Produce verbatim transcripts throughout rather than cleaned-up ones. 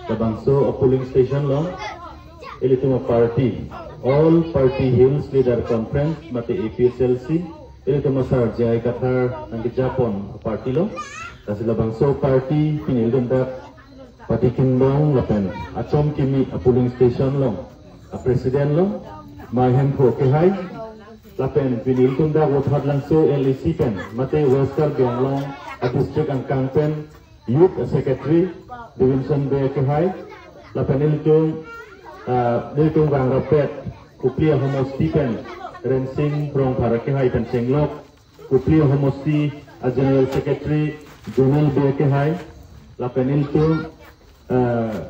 Labangso a polling station along ilitum a party, All Party Hills Leader Conference mate A P H L C, ilitum asar J I Kathar nangkejapon a party lo. Lasi labangso party pini ilitum dak Patikindong lapen Achom Kimi a polling station along a president lo, Mai Hemphu Kehai, lapen pini ilitum dak Vothatlangso L A C pen mate West Karbi Anglong a district angkang pen Youth Secretary, Divinson Bey Kehai, lapen ilitum, ah, ilitum vang rapet Kopili ahomosti pen Rensing Rongphar Kehai pen chenglok, Kopili ahomosti a General Secretary Jonel Bey Kehai, lapen ilitum, ah,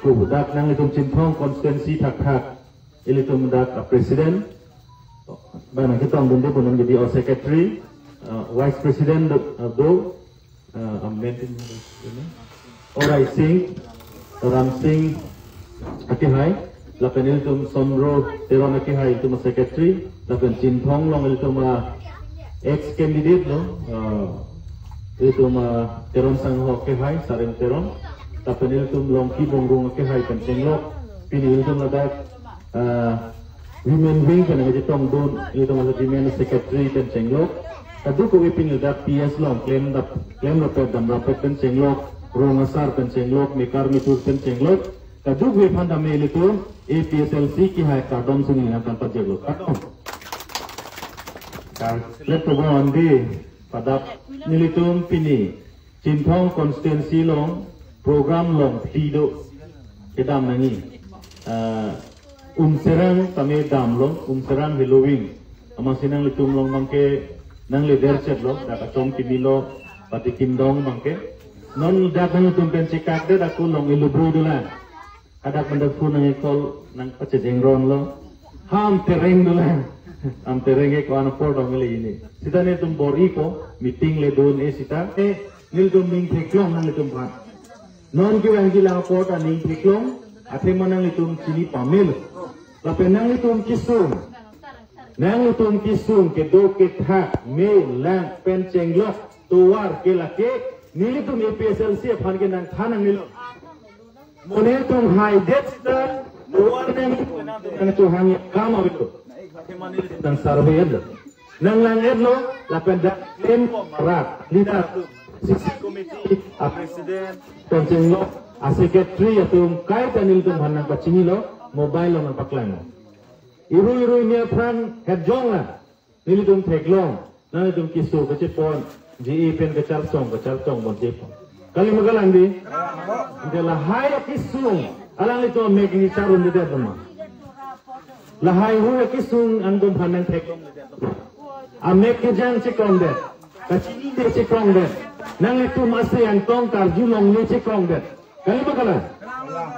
dak nanglitum Chinthong constituency thakthak ilitum dak a president, ba nangketongdunde punon jadi a secretary, ah, vice president do, ah, do, ah, amen tin, Orai Singh, Ram Singh Kehai, lapen ilitum Sondro Teron Kehai ilitum a secretary, lapen Chinthong along ilitum a ex candidate lo, ah, ilitum a Teron Sangho Kehai, Sarem Teron, lapen ilitum Longki Bongrung Kehai pen chenglok, pini ilitum ladak, ah, women wing pen nangketongdun, ilitum a women secretary pen chenglok. Kadokave pini ladak P S along klem dap, klem rapet dam rapet pen chenglok, rong asar pen chenglok, mekar methur pen chenglok. Kadokave aphan tame ilitum A P H L C Kehai kardom si neli nangpajirlo. Kardom. Kar, let to go on the padap nelitum pini Chinthong constituency along program longphli do kedam nangji. Ah, Umserang tame damlo, Umserang heloving. Amatsi nanglitum along abangke nangle derchet lo, dak Achom Kimi lo, Patikindong abangke. Non dak nanglitum pen chekak det ako long ilubru dolang. Hadak pen dak phone nangkecall nangpachejeng ronlo. Ham tereng dolang. Ham tereng ke ko-an apor dong le ini. Sita nelitum bor-i ko, meeting le do-un-e sita. Eh, nelitum ning theklong nanglitum aphan. Non kevangji lang apor ta ning theklong, athema nanglitum chini pamelo. Lapen nanglitum kesung. Nanglitum kesung kedo kethak, me lang pen chenglok, tovar ke lake, nelitum A P H L C aphan ke nangthan nangnelo. Mo nelitum haidet sita, tovar nang, nangchohang akam avelo. Nang survey lo. Nanglang-etlo, lapen dak klem rat, leader, sixth committee, a president, pen chenglok, a secretary atum, kaita nelitum aphan nangpachinilo, mobile along nangpaklanglo. Iru iru ini aphrang hetjong la, nelitum theklong, nanglitum keso kachepon, J E pen kacharsong, kacharsong bon chepon. Kali ma kalang dei? Ante lahai akesung, alanglitum amek ni charun dedet ma. Lahai hu akesung angdom aphan nangtheklong. Amek kejang chekrongdet. Kachinide chekrongdet. Nanglitum ase angtong karjulongle chekrongdet. Kali ma kalang?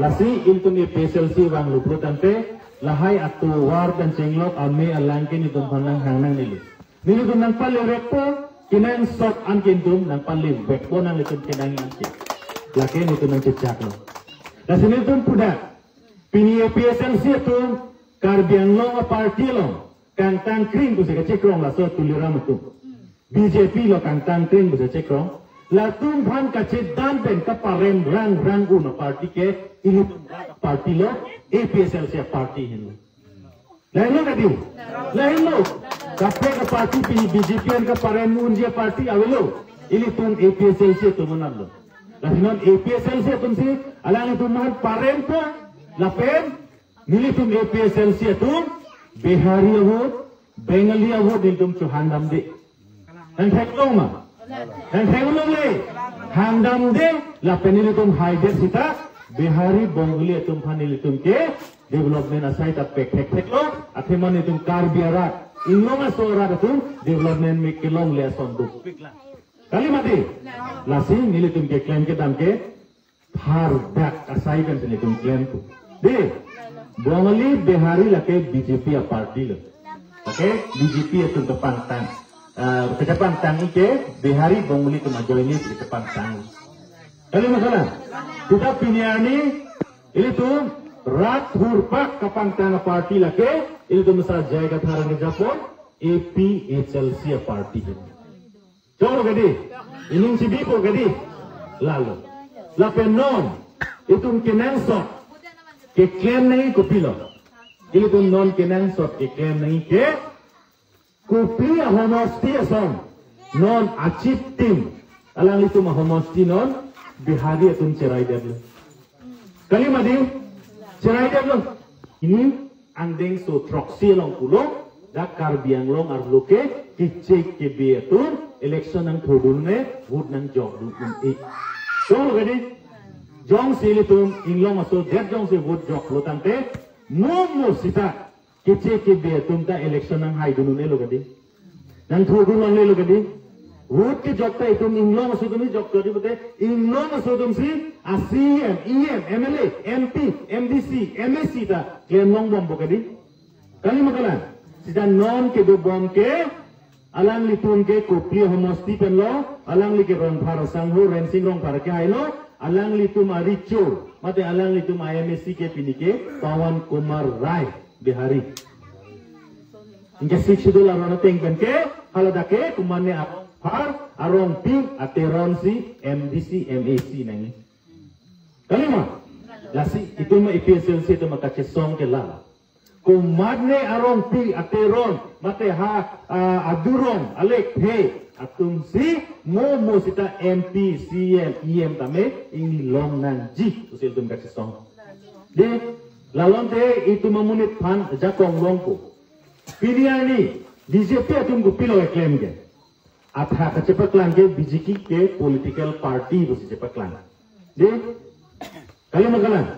Lasi ilitum A P H L C vanglo pulo tangte, lahai atovar pen chenglok ame alang ke nelitum aphan nanghang nangnelo. Nelitum nangpalerekpo, kenangsot an ke nelitum nangpalevekpo nanglitum kenang an ke. Lake nelitum nangchechaklo. Lasi nelitum pudak, pini A P H L C atum, Karbi Anglong a party along, kangtang kring pusi kachekrong laso Tuliram atum. B J P lo kangtang kring pusi chekrong. Latum aphan kachedam pen kaparem rangrang un a party ke ilitum party lo, A P H L C a party henlo. Lahenlo kadi? Lahenlo. Kaprek a party pini B J P an kaparem unji a party avelo. Ilitum A P H L C atum anlo. Lasi non A P H L C atum si alanglitum aphan parempo lapen nelitum A P H L C atum Bihari a vote, Bengali a vote nelitum chohang damde. Nangtheklong ma? Nangtheklongle. Hang damde lapen nelitum haidet sita Bihari Bengali atum aphan nelitum ke development asai ta pek thektheklo, athema nelitum Karbi arat, inglong aso arat atum development me kelongle ason duk. Kali ma dei? Lasi nelitum keklem kedam ke phardak asai pen nelitum klempo. Dei, Bengali, Bihari lake B J P a party lo. Okay, B J P atum kepangtang. Ah, kepangtang ike Bihari, Bengali atum ajoine kepangtang. Kali ma kalang? Kita pini arni ilitum rat hurpak kepangtang a party lake, ilitum asar J I Kathar nangkejapon, A P H L C a party. Choklo kadi? Ining si bipo kadi? Lalo. Lapen non itum kenangsot keklem nangji kopilo? Ilitum non kenangsot keklem nangji ke, kopili ahomosti ason non a-chief team, alanglitum ahomosti non Bihari atum cheraidetlo. Kali ma di? Cheraidetlo. Pini angdengso throksi along pulo, dak Karbi Anglong arlo ke kechek kebe atum election nangthodunne, vote nangjokdun un-e. Cholo kadi, jongsi ilitum inglong aso det jongsi vote joklo tangte, mo mo sita kechek kebe atum ta election nanghaidun un-elo kadi. Nangthodun longlelo kadi. Vote kejok ta itum inglong aso atum si jok kadi pute, inglong aso atum si a-C E M, E M, M L A, M P, M D C, M A C ta klem longbompo kadi. Kali ma kalang? Sita non kedobom ke, alanglitum ke kopili ahomosti penlo, alangli ke Rongphar asangho, Rensing Rongphar kehailo, alanglitum arecho, mate alanglitum a-M A C ke pini ke Pawan Kumar Rai, Bihari. Anke Sixth Schedule aron ateng pen ke, haladak ke komatne a-Rongphar, a-Rongpi, a-Teron si M D C, M A C nangji. Kali ma? Lasi itum A P H L C atum akachesong ke la. Komatne a-Rongpi, a-Teron, mate ha, ah, adurong, alekthe atum si mo mo sita M P, C E M, E M tame inglong nangji, pusi ilitum kachesong. Di, la along te itum amonit aphan ajakong longpo. Pini arni B J P atum kopilo keklem ke? Athak kachepaklang ke B J P ke political party pusi chepaklang. Di, kali ma kalang?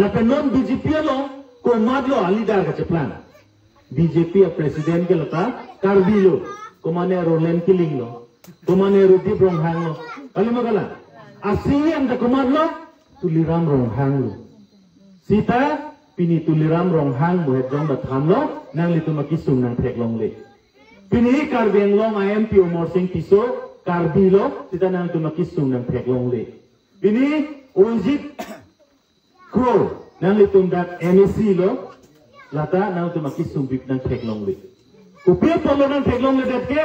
Lapen non B J P along komatlo a-leader kacheplang? B J P a-president ke lata Karbi lo, komatne Roland Killing lo, komatne Rudip Ronghang lo. Kali ma kalang? A-C E M ta komatlo? Tuliram Ronghang lo. Sita pini Tuliram Ronghang mohet jong ta thanlo, nanglitum akesung nangtheklongle. Pini Karbi Anglong a-M P Amarsing Tisso Karbi lo, sita nangtum akesung nangtheklongle. Pini Ojit Kro, nanglitum dak M A C lo, lata nangtum akesung bip nangtheklongle. Kopi apotlo nangtheklongledet ke?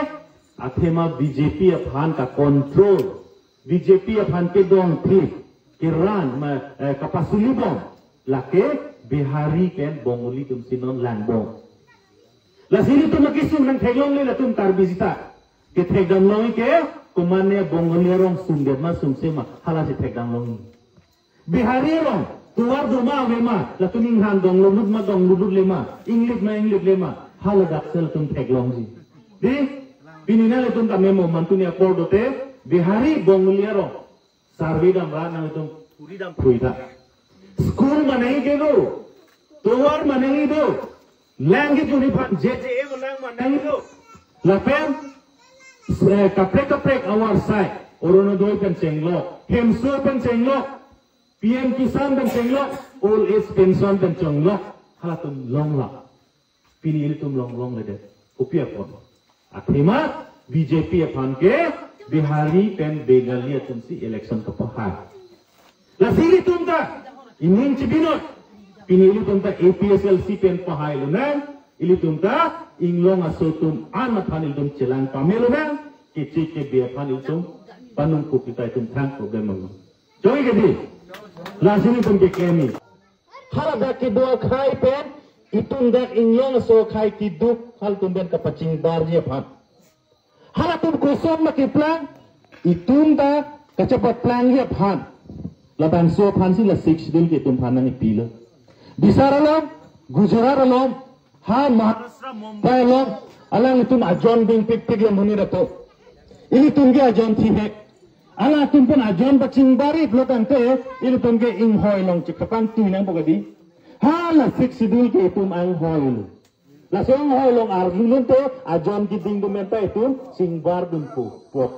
Athema B J P aphan ka-control, B J P aphan kedongthip, keran ma, eh, kapasulibom, lake Bihari pen Bongali atum si non langbom. Lasi ilitum akesung nangtheklongle, latum Karbi sita. Kethekdam longji ke, komatne Bongali arong sungdet ma sungse ma, halasi thekdam longji. Bihari arong, tovar doma ave ma, latum inghan donglo lut ma donglo lutle ma, inglit ma inglitle ma, haladak si latum theklongji. Di, pini nanglitum ta memo mantu ni apor dote, Bihari Bongali arong survey damra nangtum puri dam phuita. School ma nangji ke do, tovar ma nangji do, lang kejuni aphan J J A ko lang ma nangji do. Lapen, eh, kaprek kaprek avarsai, Orunodoi pen chenglok, Hemso pen chenglok, P M Kisan pen chenglok, Old Age Pension pen chenglok, halatum longlap. Pini ilitum longlongledet. Kopi apot? Athema B J P aphan ke Bihari pen Bengali atum si election kapahai. Lasi ilitum ta ining chibinot. Pini ilitum ta A P H L C pen pahai lonang. Ilitum ta inglong aso atum an aphan ilitum chelang pame lonang. Kechek kebe aphan ilitum panung kup kita itum thang problem mang. Joi ke di? Lasi ilitum ke kemi. Haladak kedo akhai pen, itum dak inglong aso akhai keduk, halatum pen kapachingbarji aphan. Halatum kosonma keplang, itum ta kachepaplangji aphan. Labangso aphan si la Sixth Schedule ke itum aphan nangkepilo. Bihar along, Gujarat along, ha Maharashtra, Mumbai along, alanglitum ajon dingpikpik ya monit atum. Ilitum ke ajon thihek. Alangtum pen ajon pachingbarit lo tangte, ilitum ke inghoi along chikapang tui nangpo kadi. Hala Sixth Schedule ke itum anghoi lo. Laso anghoi along arjulun te ajon keding dumen ta itum chingbar dunpo. Pok.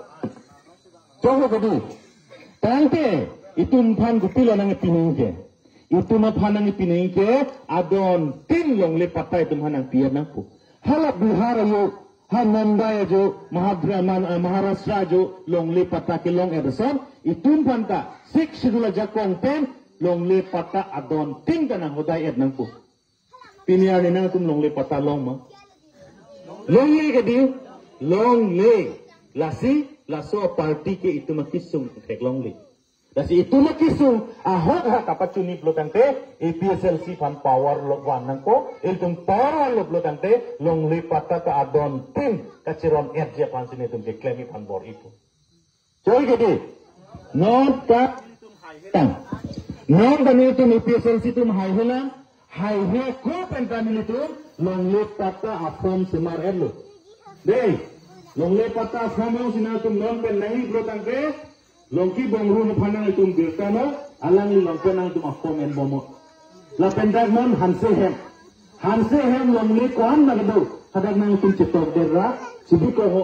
Choklo kadi. Tangte itum aphan kopilo nangpining ke? Itum aphan nangpining ke adon tin longle patta itum aphan nangpi-et nangpo. Hala Bihar ajo, ha Mumbai ajo, Mahadra-, Man-, ah, Maharashtra ajo, longle patta kelong-et ason, itum aphan ta Sixth Schedule ajakong pen longle patta adon tin ta nanghodai-et nangpo. Pini arni nangtum longle patta long ma? Longle kadi, longle. Lasi, laso party ke itum akesung theklongle. Lasi itum akesung ahok ha kapachunji pulo tangte, A P H L C aphan power lo van nangkok, ilitum power vanlo pulo tangte, longle patta ta adon tin kachiron-etji aphansi nelitum cheklemji aphan bor-ipo. Choi ke dei. Non ta, non ta nelitum A P H L C atum haihelang, haihe ko pen ta nelitum longle patta a-form semar-etlo. Dei, longle patta a-form jongsi nangtum non pen nangji pulo tangte, Longki Bongrung aphan nangtum birta non, alangli along pen nangtum a-form enbomnon. Lapen dak non Hanse Hem. Hanse Hem longle ko-an nangdo, hadak nangtum chetokdet ra, chibi ko ho.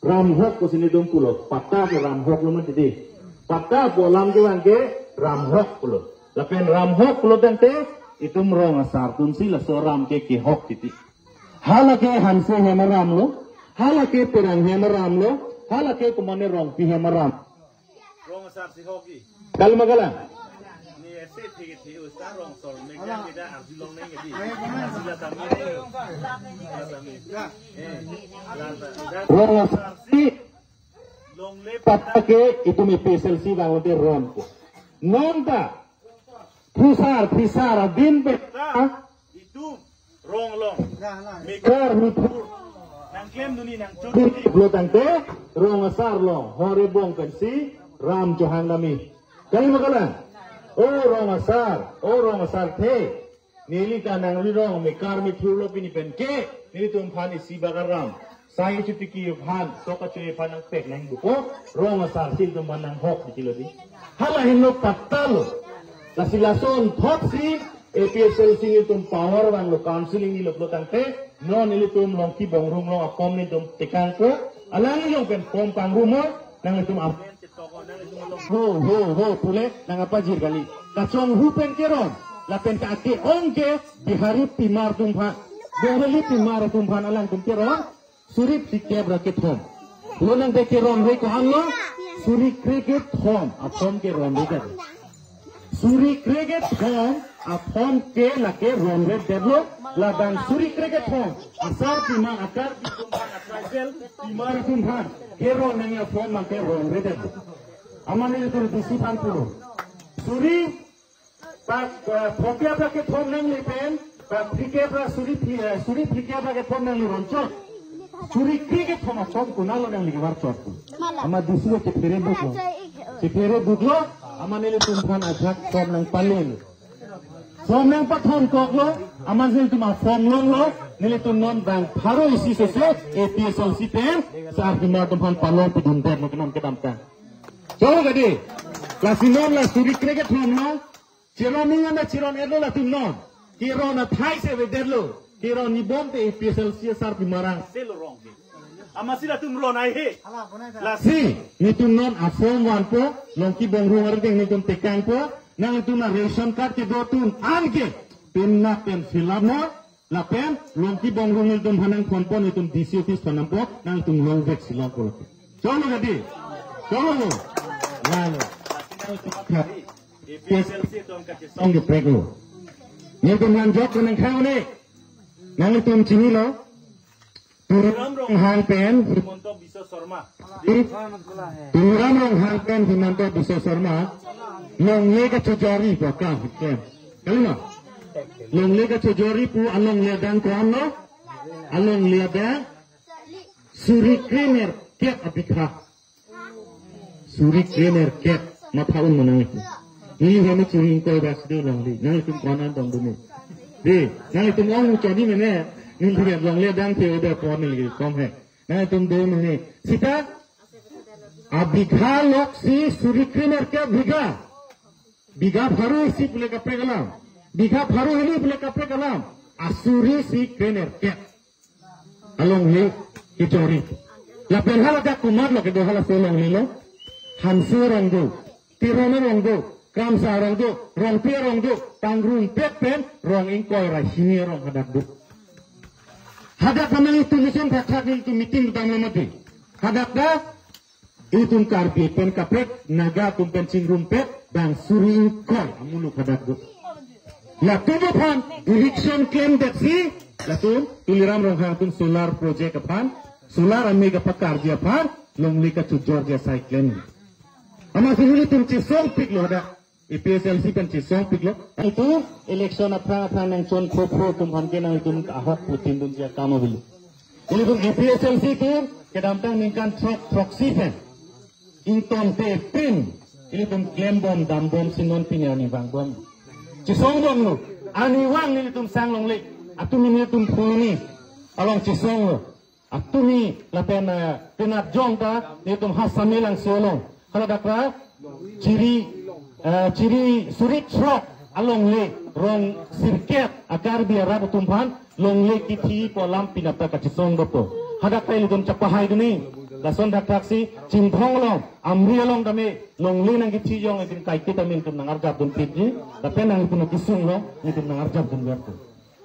Ramhok pusi nelitum pulo, patta ke ramhok lo mati dei. Patta pu alam kevang ke ramhok pulo. Lapen ramhok pulo tangte, itum rong asar atumsi laso aram ke kehok titi. Hala ke Hanse Hem aram lo, hala ke Terang Hem aram lo, hala ke komatne Rongpi Hem aram. Rong asar si hokji. Kali ma kalang? Ni ese thik thik usta rong sol mega mega arjulong neng jadi. Sila tami. Sila tami. Eh, lanta. Rong asar si longle patta ke itum A P H L C vanglote ronpo. Non ta phusar phisar adin pen ta itum rong along mekar mithur nangklem dunji nangchot dunji pulo tangte, rong asar along hor ebong pensi ram chohang damji. Kali ma kalang? O rong asar, o rong asar the. Neli ta nangli rong mekar mithur lo pini pen ke, nelitum aphan isi bak aram. Sai chotiki aphan, sok kachoi aphan nangpek nangbuko, rong asar si itum aphan nanghok di kilo di. Hala henlo patta lo. Lasi lason thotsi, A P H L C nelitum power vanglo, counseling nilo pulo tangte, non nelitum Longki Bongrung along a-form nelitum tekangpo, alangli along pen form pangrumo, nanglitum am- Ho, ho, ho, pule, nangpajir kali. Kachonghu pen keron, lapen ka ake-ong ke Bihari pimar atum aphan, Bengali pimar atum aphan alangtum keron, suri phlikep ra kethom. Lo nang de keronre ko-an lo, suri krekethom, a-form keronre det. Suri krekethom, a-form ke lake ronre detlo, lapen suri krekethom asar pimar akar atum aphan, a-tribal pimar atum aphan keron nangji a-form abang ke ronre detlo. Amat nelitum D C aphan pulo. Suri pak, eh, phokep ra kethom nangli pen, pak phlikep ra suri phli-, eh, suri phlikep ra kethom nangli ronchot. Suri krekethom a-form konatlo nangli kevarchot. Amat D C lo chephere duklo. Chephere duklo, amat nelitum aphan ajak form nangpalelo. Form nangpathon koklo, amatsi nelitum a-form longlo, nelitum non bang pharo isi sese, A P H L C pen, asar pimar atum aphan palong pidun detlo ke non kedamtang. Cholo ka dei, lasi non la suri krekethom lo, cheron ningkan ta cheron-etlo latum non, keron athai si avedetlo, keron nibom te A P H L C asar pimar angse lo rong ke. Amatsi latum ron haihe. Lasi, nelitum non a-form vanpo, Longki Bongrung arideng nelitum tekangpo, nangtum a-ration card kedo atum an ke, penap pen fill up non, lapen, Longki Bongrung nelitum aphan nangphonpo, nelitum D C office aphan nangpo, nangtum longvek si longpo lapen. Cholo ka dei, cholo lo, lalo. Yes. Song ke prek lo. Nelitum nang jok nang khang ne, nangtum chinilo. Tuliram Ronghang pen Himanta Biswa Sarma. Tuliram Ronghang pen Himanta Biswa Sarma. Longle kachojor-i pu akam. Kali ma? Longle kachojor-i pu alongle adang ko-an lo? Alongle adang suri krenerkep abigha. Suri krenerkep, matha un ma nangtum. Neli hem churi ingkoi bas do longle. Nangtum ko-an an dong dumi. Dei, nangtum ong choni mene, neli hem longle adang the ode pon neli kom he. Nangtum do mene. Sita, abigha lok si suri krenerkep bigha. Bigha pharo isi pule kaprek alam. Bigha pharo hini pule kaprek alam. Asuri si krenerkep. Alongle kejor-i. Lapen hala dak komatlo kedo halaso longle lo. Hanse arong do, Teron arong do, Kramsa arong do, Rongpi arong do, pangrumpet pen rong ingkoi ra hini arong hadak do. Hadak nangtum mission thakthak nangtum meeting tanglo mati. Hadak dak itum Karbi pen kaprek, Naga atum pen chingrumpet, bang suri ingkoi amuluk hadak do. Latum aphan direction klemdet si, latum Tuliram Ronghang atum solar project aphan, solar amei kapakarji aphan, longle kachojorji asai klem. Amatsi nelitum chesongpiklo hadak. A P H L C pen chesongpiklo. Itum election aphrang aphrang nangchon phopho atum aphan ke nanglitum ahok putin dunji akam avelo. Ilitum A P H L C atum kedamtang ningkan throk throksi pen ingtonte pin ilitum klembom dambomsi non pini arni vangbom. Chesongbomlo. Arnivang nelitum sang longle. Atum nelitum phuni along chesonglo. Atumi lapen, eh, penat jong ta nelitum Hassami Langso along. Hala dakra chiri, eh, chiri suri throk alongle rong sirkep a-Karbi arat atum aphan longle kithi pu alam pini ta kachesong dopo. Hadak ta ilitum chapahai duni. Lason dakthak si Chinthong along, Amri along tame longle nangkithi jong itum kaiketa nelitum nangarjap dunpikji. Lapen nangtum kesung along nelitum nangarjap dunverpo.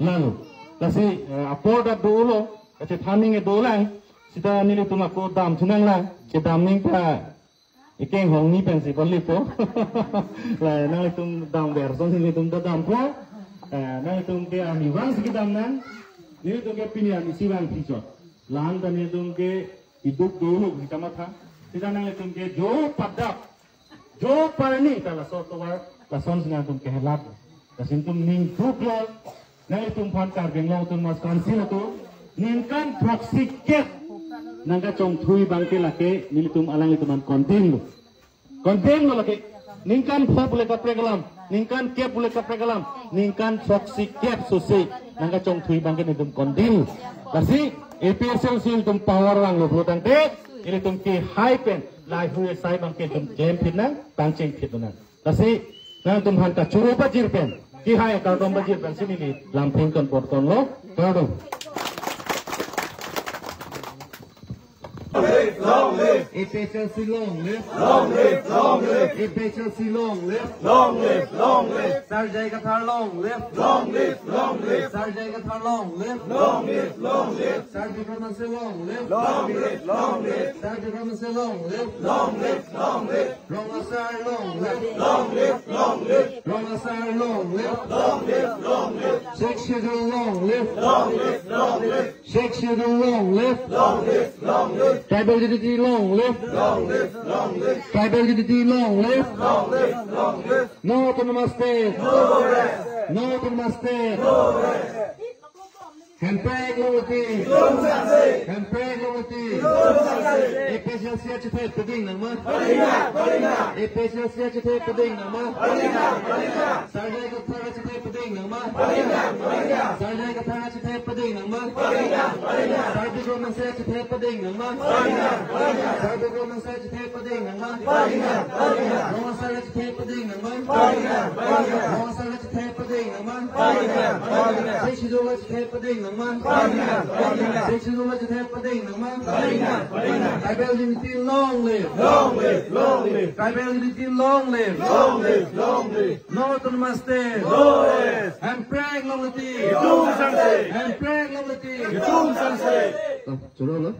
Lalu, lasi, eh, apor ta dolo, kachethan ningje dolang, sita nelitum ako damthu nanglang, kedam ning ta ikeng hong ni pensi pon lipo. La, nanglitum damver ason nelitum ta dampo. Eh, nanglitum ke arnivangsi kedam nang, nelitum ke pini arnisi vangphi chot. La-an ta nelitum ke iduk dolo si kamatha. Sita nanglitum ke jo padap jo parni ta laso tovar lasonsi nangtum kehelat. Lasi nelitum ning duklo, nanglitum aphan Karbi Anglong Autonomous Council atum ningkan throksi kep nangkachongthui abangke lake nelitum alanglitum aphan condemn lo. Condemn lo lake. Ningkan pho pule kaprek alam, ningkan kep pule kaprek alam, ningkan throksi kep sose nangkachongthui abangke nelitum condemn lo. Lasi A P H L C nelitum power vanglo pulo tangte, nelitum kehai pen lahei asai abangke nelitum klem phit nang, pangcheng phit nang. Lasi nangtum aphan kachoro pajir pen, kehai kardom pajir pensi neli lam phin kon pot konlo, kardom. Long live! A P H L C long live! Long live! Long live! A P H L C long live! Long live! Long live! Sar J I Kathar long live! Long live! Long live! Sar J I Kathar long live! Long live! Long live! Sar Bikram Hanse long live! Long live! Long live! Sar Bikram Hanse long live! Long live! Long live! Rong Asar long live! Long live! Long live! Rong Asar long live! Long live! Long live! Sixth Schedule long live! Long live! Long live! Sixth Schedule long live! Long live! Long live! Tribal unity long live! Long live! Long live! Tribal unity long live! Long live! Long live! No autonomous state! No rest! No autonomous state! No rest! Hemprek longle ti! Nelitum sangse! Hemprek longle ti! Nelitum sangse! A P H L C achethe pading nangma? Pading nang! Pading nang! A P H L C achethe pading nangma? Pading nang! Pading nang! Sar J I Kathar achethe pading nangma? Pading nang! Pading nang! Sar J I Kathar achethe pading nangma? Pading nang! Pading nang! Sar Bikram Hanse achethe pading nangma? Pading nang! Pading nang! Sar Bikram Hanse achethe pading nangma? Pading nang! Pading nang! Rong Asar achethe pading nangma? Pading nang! Pading nang! Rong Asar achethe pading nangma? Pading nang! Pading nang! Sixth Schedule achethe pading nangma? Pading nang! Pading nang! Sixth Schedule achethe pading nangma? Pading nang! Pading nang! Tribal unity long live! Long live! Long live! Tribal unity long live! Long live! Long live! No autonomous state! No rest! Hemprek longle ti! Nelitum sangse! Hemprek longle ti! Nelitum sangse! Oh, choro lo?